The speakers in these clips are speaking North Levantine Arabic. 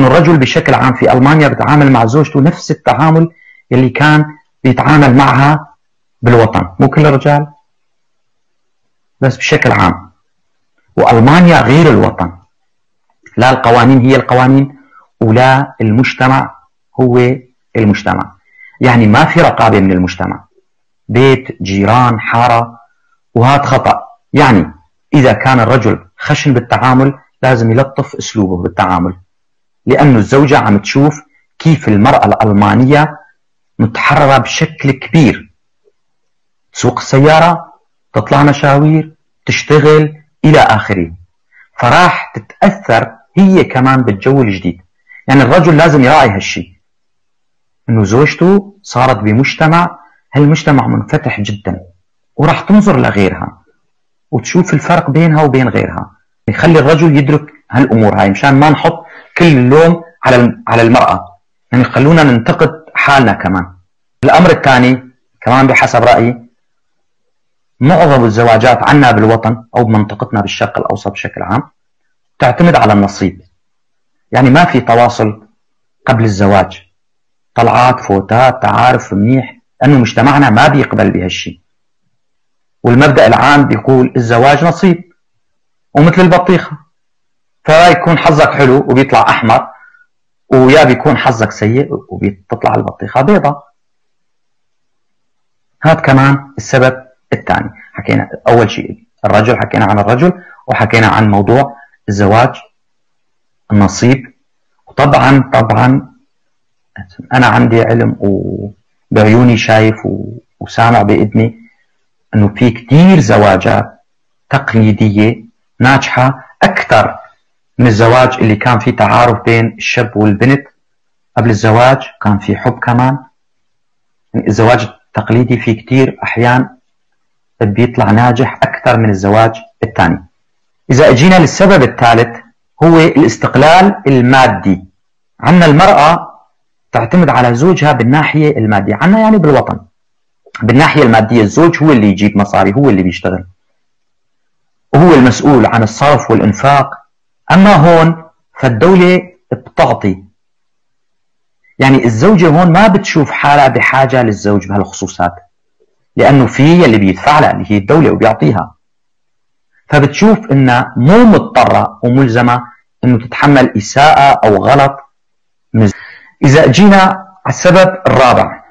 لأنه الرجل بشكل عام في ألمانيا بتعامل مع زوجته نفس التعامل اللي كان بيتعامل معها بالوطن، مو كل الرجال بس بشكل عام. وألمانيا غير الوطن، لا القوانين هي القوانين ولا المجتمع هو المجتمع، يعني ما في رقابة من المجتمع، بيت، جيران، حارة، وهذا خطأ. يعني إذا كان الرجل خشن بالتعامل لازم يلطف أسلوبه بالتعامل، لأنه الزوجة عم تشوف كيف المرأة الألمانية متحررة بشكل كبير، تسوق السيارة، تطلع مشاوير، تشتغل إلى آخره، فراح تتأثر هي كمان بالجو الجديد. يعني الرجل لازم يراعي هالشيء، إنه زوجته صارت بمجتمع، هالمجتمع منفتح جدا، وراح تنظر لغيرها وتشوف الفرق بينها وبين غيرها. يخلي الرجل يدرك هالأمور هاي، مشان ما نحط كل اللوم على المرأة، يعني خلونا ننتقد حالنا كمان. الأمر الثاني كمان بحسب رأيي، معظم الزواجات عنا بالوطن أو بمنطقتنا بالشرق الأوسط بشكل عام تعتمد على النصيب، يعني ما في تواصل قبل الزواج، طلعات، فوتات، تعارف منيح، لأنه مجتمعنا ما بيقبل بهالشي. والمبدأ العام بيقول الزواج نصيب ومثل البطيخة، فيكون حظك حلو وبيطلع أحمر، ويا بيكون حظك سيء وبتطلع البطيخة بيضة. هذا كمان السبب الثاني. حكينا أول شيء الرجل، حكينا عن الرجل، وحكينا عن موضوع الزواج النصيب. وطبعا طبعا أنا عندي علم وبعيوني شايف وسامع بإذني أنه في كتير زواجات تقليدية ناجحة أكثر من الزواج اللي كان في تعارف بين الشاب والبنت قبل الزواج، كان في حب كمان. يعني الزواج التقليدي في كتير أحيان بيطلع ناجح أكثر من الزواج الثاني. إذا أجينا للسبب الثالث هو الاستقلال المادي. عندنا المرأة تعتمد على زوجها بالناحية المادية، عندنا يعني بالوطن بالناحية المادية الزوج هو اللي يجيب مصاري، هو اللي بيشتغل، وهو المسؤول عن الصرف والإنفاق. أما هون فالدولة بتعطي، يعني الزوجة هون ما بتشوف حالها بحاجة للزوج بهالخصوصات، لأنه في اللي بيدفع لها اللي هي الدولة وبيعطيها، فبتشوف إنها مو مضطرة وملزمة إنه تتحمل إساءة أو غلط. إذا جينا على السبب الرابع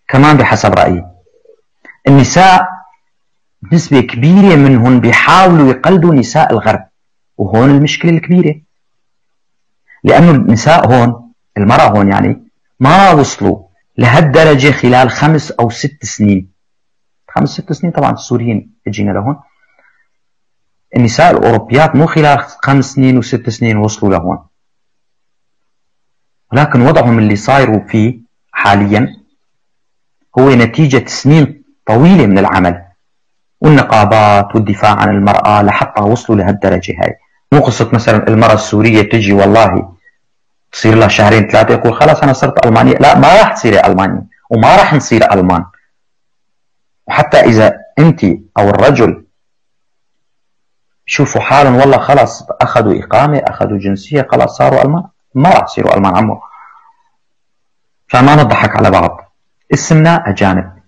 كمان بحسب رأيي، النساء نسبة كبيرة منهم بيحاولوا يقلدوا نساء الغرب، وهون المشكلة الكبيرة، لأنه النساء هون، المرأة هون يعني ما وصلوا لهالدرجة خلال 5 أو 6 سنين، 5 6 سنين طبعا السوريين اجينا لهون، النساء الأوروبيات مو خلال 5 سنين و6 سنين وصلوا لهون، ولكن وضعهم اللي صايروا فيه حاليا هو نتيجة سنين طويلة من العمل والنقابات والدفاع عن المرأة لحتى وصلوا لهالدرجة هاي. مو قصة مثلا المرأة السورية تجي والله تصير لها 2 3 يقول خلاص أنا صرت ألمانية، لا ما راح تصيري ألمانية وما راح نصير ألمان. وحتى إذا أنت أو الرجل شوفوا حالهم والله خلاص أخذوا إقامة أخذوا جنسية خلاص صاروا ألمان، ما راح يصيروا ألمان عمو. فما نضحك على بعض، اسمنا أجانب.